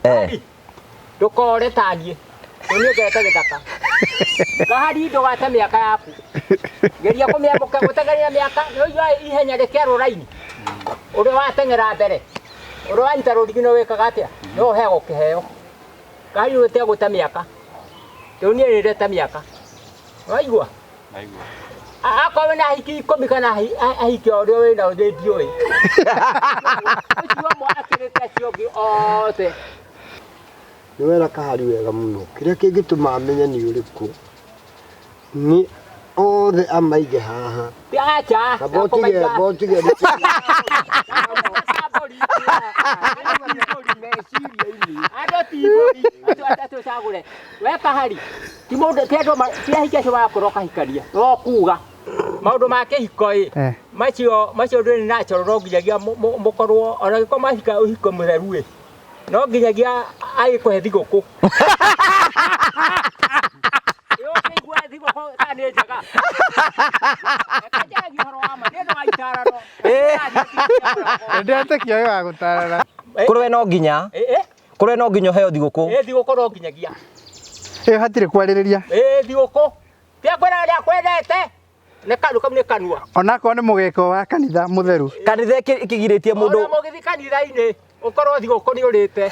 Eh. Ndũkore ta niĩ. Niĩ ngete gĩthaka. Kahari ndũgate mĩaka yaku. Geria kũmĩamũka gũteng'eria mĩaka. Nĩũigua ihenya rĩkĩarwo raini. Ũrĩa wateng'era mbere. Ũrĩa wanyita rũrigi nĩ wĩkaga atĩa? Nĩ ũheagwo kĩheo. Kahari ũtige gũte mĩaka. Rĩu niĩ nĩndete mĩaka. Waigua? Naigua. Akorwo wĩna ahiki 10 kana ahiki o ũrĩa wĩnao niĩ ndiũĩ. Ũcio ũmwe akĩrĩte acio angĩ othe. Nĩ wera kahari wega mũno. Kĩrĩa kĩngĩtũma amenye nĩ ũrĩkũ nĩ othe amaige haha. Ti acha. Na botige botige Andũ ti mbũri, acio atatũ ũcagũre. We kahari, ti mũndũ ti andũ ti ahiki acio marakorwo kahikania. No kuga maũndũ ma kĩhiko ĩ macio macio ndũrĩ natural no nginyagia mũkorwo ona angĩkorwo mwahika ũhiko mũtheru ĩ no nginyagia agĩkũhe thigũkũ. Ĩ ũkĩigua thigũkũ kana nĩ njega. Reke njaragie ũhoro wa ma, nĩ ũndũ wa itarano. Ndĩretĩkia ũyũ wa gũtarana. Kũrĩ we no nginya. Kũrĩ we no nginya ũheo thigũkũ. Ĩ thigũkũ no nginyagia. Ĩyo hatirĩ kwarĩrĩria. Ĩ thigũkũ. Tia kwĩra ũrĩa akwendete. Nĩ kanua kau nĩ kanua. Onakorwo nĩ mũgĩko wa kanitha mũtheru. Kanitha ĩkĩgirĩtie mũndũ. Ona mũgĩthiĩ kanitha-inĩ ũkorwo thigũkũ nĩ ũrĩte.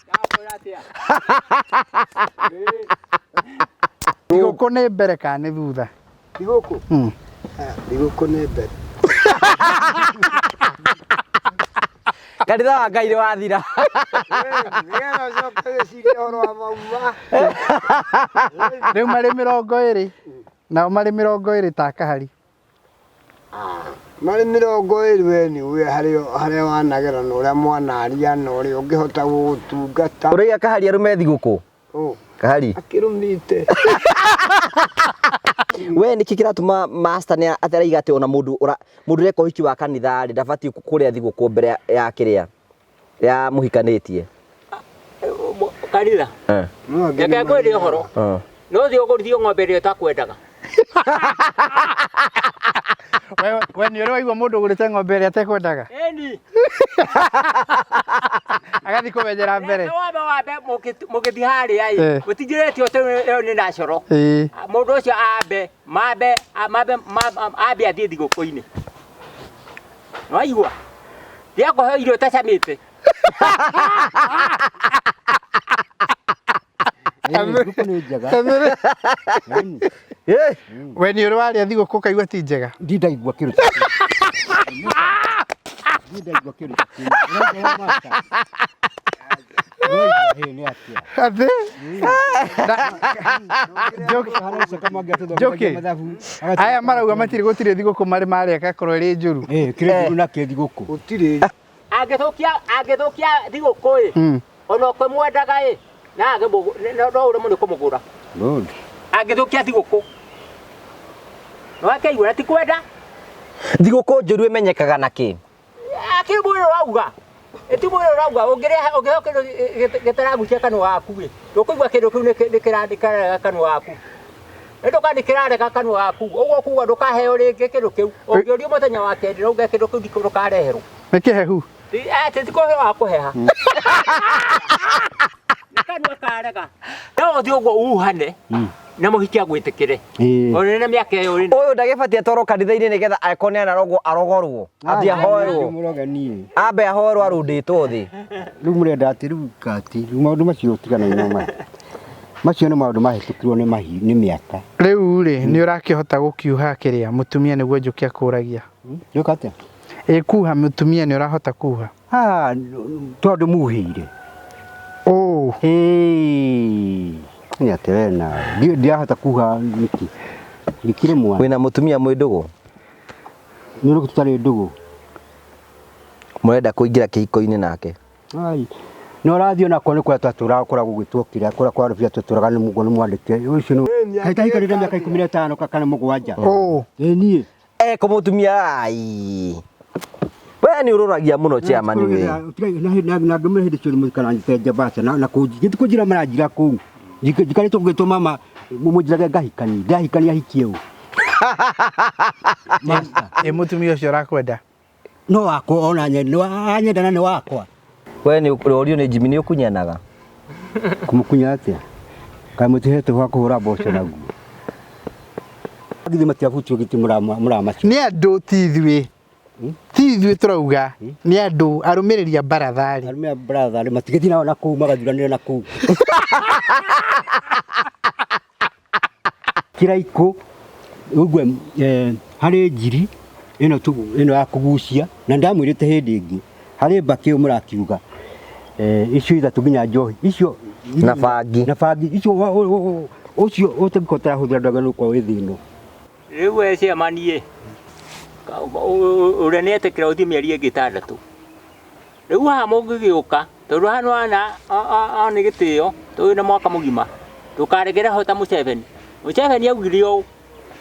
Ndakwĩra atĩa? Thigũkũ nĩ mbere kana nĩ thutha? Thigũkũ? Thigũkũ nĩ mbere. Kanitha wa Ngai nĩ wathira. Nĩgetha ũcoke wĩcirie ũhoro wa mauma. Rĩu marĩ 20 nao marĩ 20 ta kahari. Marĩ 20 we nĩ ũĩ harĩa wanagera na ũrĩa mwanaria na ũrĩa ũngĩhota gũgũtungata. Ũraiga kahari arũme thigũkũ? Kahari. Akĩrũmĩte. We nĩkĩ kĩratũma master nĩ ataraiga atĩ ona mũndũ ũra mũndũ ũreka ũhiki wa kanitha rĩ ndabatiĩ kũrĩa thigũkũ mbere ya kĩrĩa ya mũhikanĩtie. Kanitha. Reke ngwĩre ũhoro. No thiĩ ũgũrithio ng'ombe ĩrĩa ũtakwendaga. We nĩ ũrĩ waigua mũndũ ũgũrĩte ng'ombe ĩrĩa atekwendaga? Ĩni. Agathiĩ kũmenyera mbere. Reke wambe wambe mũgĩthiĩ harĩa ĩ, mũtingĩretio atĩ ĩyo nĩ natural. Mũndũ ũcio ambe, mambe, mambe, ambe athiĩ thigũkũ-inĩ. Nĩwaigua? Tiga kũheo irio ũtacamĩte. Thigũkũ nĩ njega. We nĩ ũrĩ warĩa thigũkũ ũkaigua ti njega? Ndindaigua kĩndũ ta kĩu. Ndindaigua kĩndũ ta kĩu. Ũraigua we master? Ũraigua hĩ nĩ atĩa? Atĩ? Njoki. Aya marauga matirĩ gũtirĩ thigũkũ marĩ marĩa ĩgakorwo ĩrĩ njũru. Kĩrĩ njũru na kĩ thigũkũ. Gũtirĩ. Angĩthũkia angĩthũkia thigũkũ ĩ, ona ũkĩmwendaga ĩ, na age no ũremwo nĩ kũmũgũra. Good. Angĩthũkia thigũkũ. Nĩwakĩigua na ti kwenda. Thigũkũ njũru ĩmenyekaga na kĩ? Akĩrĩ mwĩrĩ ũrauga. Ĩti mwĩrĩ ũrauga ũngĩrĩa ũngĩheo kĩndũ gĩtaragucia kanua gaku ĩ, ndũkũigua kĩndũ kĩu nĩ kĩrarega kanua gaku. Nĩ ndũka nĩ kĩrarega kanua gaku. Ũguo kuga ndũkaheo rĩngĩ kĩndũ kĩu. Ũngĩũrio mũthenya wa kerĩ no uge kĩndũ kĩu ndũkareherwo. Nĩ kĩhehu. Atĩ ti kũhewa wa kũheha. Nĩ kanua karega. No ũthiĩ ũguo uhane na mũhiki agwĩtĩkĩre. Ona na mĩaka ĩyo ũrĩ Ũyũ ndagĩbatiĩ atwarwo kanitha-inĩ nĩgetha angĩkorwo nĩ anarogwo arogorwo. Athiĩ ahoerwo. Mũroge niĩ. Ambe ahoerwo arũndĩtwo thĩ. Rĩu mũrenda atĩ rĩu kati rĩu maũndũ macio tigana namo maya. Macio nĩ maũndũ mahĩtũkirwo nĩ mahi nĩ mĩaka. Rĩu rĩ nĩ ũrakĩhota gũkiuha kĩrĩa mũtumia nĩguo Njũkĩ akũragia? Nĩũka atĩa? Ĩ kuha mũtumia nĩ ũrahota kuha? Ah, tondũ muhĩire. Oh. Hey. Nĩ atĩ we nawe. Ndirahota kuha nĩkĩ? Ndikĩrĩ mwana. Wĩna mũtumia mwĩ ndũgũ? Nĩ ũrĩkũ tũtarĩ ndũgũ? Mũrenda kũingĩra kĩhiko-inĩ nake? Ai. No ũrathiĩ onakwa nĩ kũrĩa twatũraga kũrĩa gũgĩtwo kĩrĩa kũrĩa kwa Rũbia twatũraga nĩ mũguo nĩ mwandĩke. Ũcio nĩ kaĩ tahikanĩte mĩaka 15 kana 7. Oh. Ĩ niĩ. Eko mũtumia ai. We nĩ ũroragia mũno chairman we. Na ngĩmwĩra hĩndĩ ciothe mũtikananyite njamba na kũnjira kũnjira maranjira kũu. Njikarĩtwo ngĩtwo mama mũnjirage ngahikania. Ndahikania hikie ũ. Ĩ mũtumia ũcio ũrakwenda? No wakwa ona anyenda na nĩ wakwa. We nĩ ũrio nĩ Jimmy nĩ ũkunyanaga. Kũmũkunya atĩa? Kaĩ mũtihete gwa kũhũra mboco naguo? Githĩ matiabutio gĩtĩ mũramacio. Nĩ andũ ti ithuĩ. Ti ithuĩ tũrauga nĩ andũ arũmĩrĩri a baratharĩ. Arũme a baratharĩ matigĩthiĩ nao na kũu magathuranĩre na kũu. Kĩraikũ ũgue harĩ njiri ĩno ĩno ya kũgucia na ndamwĩrĩte hĩndĩ ĩngĩ harĩ mbakĩ ĩyo mũrakiuga icio ithatũ nginya njohi icio Na bangi. Na bangi icio ũcio ũtangĩkorwo ũtarahũthĩra ndwagĩrĩirwo gũkorwo wĩ thĩ ĩno. Rĩu we ciamanie ũrĩa nĩ etĩkĩra ũthiĩ mĩeri ĩngĩ ĩtandatũ. Rĩu haha mũngĩgĩũka tondũ haha nĩwona nĩ gĩtĩo tũĩ na mwaka mũgima ndũkaregere ho ta Museveni. Museveni augire ũũ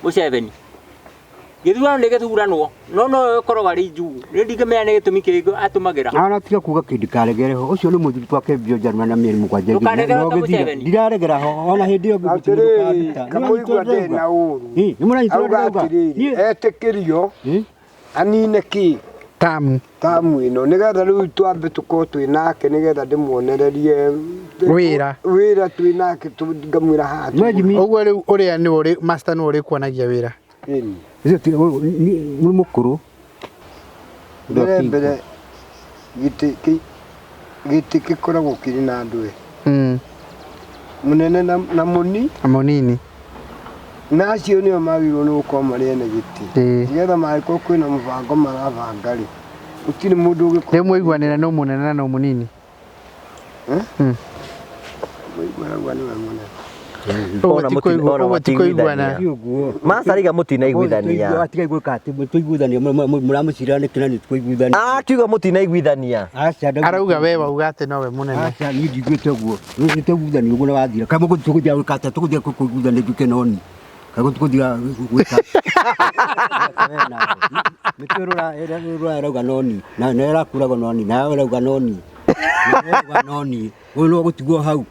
Museveni gĩthurano nĩ gĩthuranwo no no ĩkoragwo arĩ njuu. Rĩu ndingĩmenya nĩ gĩtũmi kĩrĩkũ atũmagĩra. Ona tiga kuga kĩndũ ndikaregere ho ũcio nĩ mũthuri twake mbio njarũra na mĩeri mũgwanja ĩngĩ. Ndũkaregere No ta gĩthira. Museveni. Ndiraregera ho ona hĩndĩ ĩyo ngĩgũtũmĩra Atĩrĩrĩ, ndũkanduta. kamũigua ndĩ na ũru. Ĩ, nĩ mũranyita Auga ũrĩa ndĩrauga? atĩrĩrĩ, Niĩ- etĩkĩrio Ĩ? anine kĩ Tamu. tamu ĩno nĩgetha rĩu twambe tũkorwo twĩ nake nĩgetha ndĩmuonererie Wĩra. Wĩra twĩ nake ngamwĩra haha No Jimmy, Ũguo rĩu ũrĩa nĩ ũrĩ master nĩ ũrĩkuonagia wĩra. Ĩni. ũcio ti- nĩ mũkũrũ. Mbere mbere gĩtĩ gĩtĩ gĩkoragwo kĩrĩ na andũ erĩ mũnene na mũni Na mũnini. Na acio nĩo magĩrĩirwo nĩ gũkorwo marĩ ene gĩtĩ Ĩĩ. nĩgetha mangĩkorwo kwĩna mũbango marabanga rĩ gũtirĩ mũndũ ũngĩkorwo Rĩu mũiguanĩra no mũnene na no mũnini. Mũiguanagua nĩwe mũnene. Ũguo Ona ti ona ũguo ti kũiguana. mũtinaiguithania. Ti ũguo. Master arauga mũtinaiguithania. Tiga gwĩka atĩ tũiguithania mũramũcirĩra nĩkĩ na nĩ tũiguithania. Akiuga mũtinaiguithania. Aca ndauga- Arauga we wauga atĩ nowe mũnene. Aca niĩ ndiguĩte ũguo. Nĩ tũiguithania ũguo na wathira. Kaĩ mũgũthiĩ tũgũthiĩ gwĩka atĩa? Tũgũthiĩ kũiguithania nduĩke noni. Kaĩ tũgũthiĩ gwĩka Mĩtĩ ĩrĩa ĩrauga noni na ĩrakuraga noni na ĩrauga noni na ĩrauga noni. Ũyũ no gũtigwo hau.